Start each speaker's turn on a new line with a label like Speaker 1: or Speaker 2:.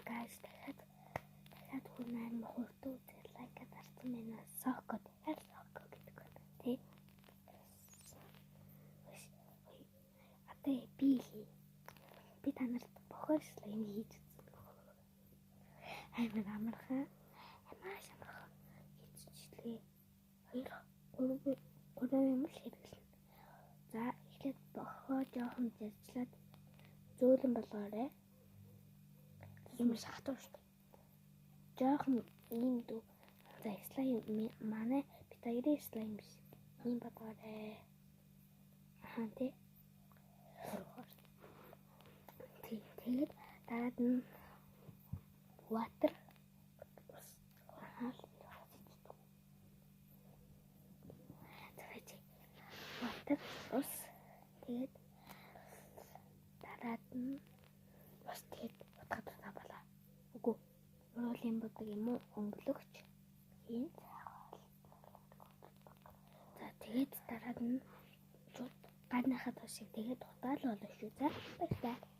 Speaker 1: Guys, дахиад хүн амар хурдан үзээд like дарсан байна. Соко дахиад соко гэдэг байна. Тэ? Одоо би хий. Би та нарт бохор slime хийж үзсэн. Амар амархан. Маш амархан хийчихлээ. 2 3 3 юм л хэрэглэнэ. За, эхлээд бохоо жоохон зарчлаад зөөлөн болгоорой.
Speaker 2: Юм сахтуу шүү дээ.
Speaker 1: Жоохон ийм дүү. За, slime манай бит хоёрын slime биш. Ийм болгоорой. Ахан тий. Тий. Тэгээд дараад нь water ус. Аха. Water ус. Тэгээд дараад нь ус, тэгээд утга тутаа болоо. Үгүй. Уруулын будаг юм уу? Өнгөлөгч хийн. За, тэгээд дараад нь шууд гадныхаа тушиг тэгээд утаал болно шүү. За, баярлалаа.